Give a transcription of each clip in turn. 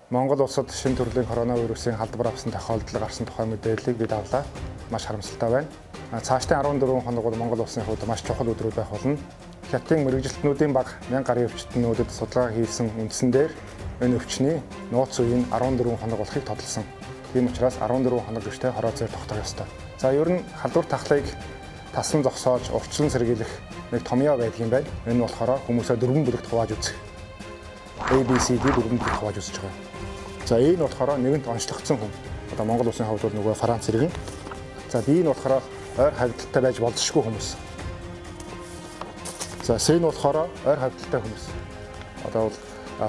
Монгол улсад шинэ төрлийн коронавирусын халдвар авсан тохиолдол гарсан тухай мэдээллийг бид авлаа. Маш харамсалтай байна. Цаашдын 14 хоног бол Монгол улсын хувьд маш чухал өдрүүд байх болно. Хятадын мэргэжилтнүүдийн баг 1000 гаруй өвчтөнүүдэд судалгаа хийсэн үндсэн дээр энэ өвчний нууц үеийн 14 хоног болохыг тодолсон. Тийм учраас 14 хоног гэртээ хороо цээр тогтоох ёстой. За ер нь халдвар тахлыг таслан зогсоож урьдчилан сэргийлэх нэг томьёо байдаг юм байна. Энэ нь болохоор хүмүүсээ дөрвөн бүлэгт хувааж үзэх. A B C D дөрвөн бүлэгт хувааж үзэж байгаа. За E нь болохоор нэгэнт онцлогдсон хүн. Одоо Монгол улсын хувьд бол нөгөө Франц иргэн. За B нь болохоор ойр хавьдалтай байж болзошгүй хүмүүс. За C нь болохоор ойр хавьдалтай хүмүүс. Одоо бол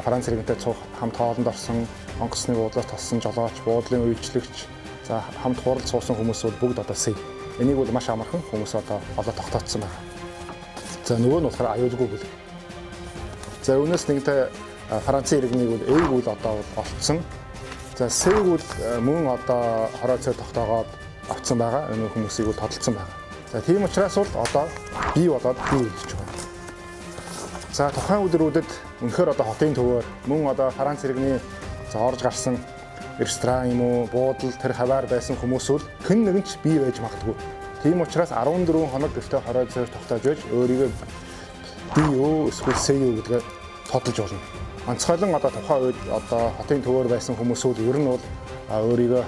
Франц иргэнтэй цуг хамт хоолнд орсон, онгоцны буудлаас тоссон жолооч, буудлын үйлчлэгч, за хамт хурал суусан хүмүүс бол бүгд одоо C. Энийг бол маш амархан хүмүүс одоо олоо тогтоцсон байна. За нөгөө нь болохоор аюулгүй бүлэг. За үүнээс нэгэнтээ Францын иргэнийг бол A-г бол одоо бол олцсон. За C-г бол мөн одоо хороо цай тогтоогоод авцсан байгаа. Энэ хүмүүсийг бол тодолцсон байгаа. За тийм учраас бол одоо B болоод B гэж байна. За тухайн өдрүүдэд үнэхээр одоо хотын төвөөр мөн одоо Франц иргэний за орж гарсан ресторан юм уу, буудал тэр хаваар байсан хүмүүс бол хэн нэгэн ч бий байж магадгүй. Тийм учраас 14 хоног гэртээ хороо цайр тогтоож байж өөрийгөө B юу эсвэл C юу гэдгээ тодолж болно. Онцгойлон одоо тухайн үед одоо хотын төвөөр байсан хүмүүс бол ер нь бол өөрийгөө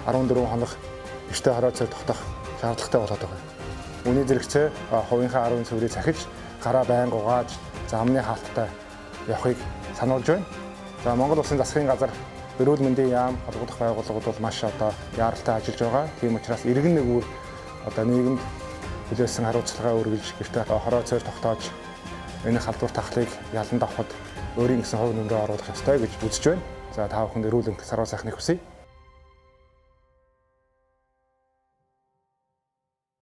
14 хоног гэртээ хороо цайр тогтоох шаардлагатай болоод байгаа. Үүний зэрэгцээ хувийнхаа 10 цэврийг цахиж гараа байнга угааж за амны хаалттай явахыг сануулж байна. За Монгол Улсын засгийн газар, эрүүл мэндийн яам, холбогдох байгууллагууд бол маш одоо яаралтай ажиллаж байгаа. Тийм учраас иргэн нэгүр одоо нийгэмд хүлээсэн хариуцлагаа өргөж гэртээ хороо цойр тогтоож энэ халдвар тахлыг ялан давхад өөрийн гэсэн хувь нэмрээ оруулах ёстой гэж үзэж байна. За та бүхэнд эрүүл мэнд сарвал сайхныг хүсье.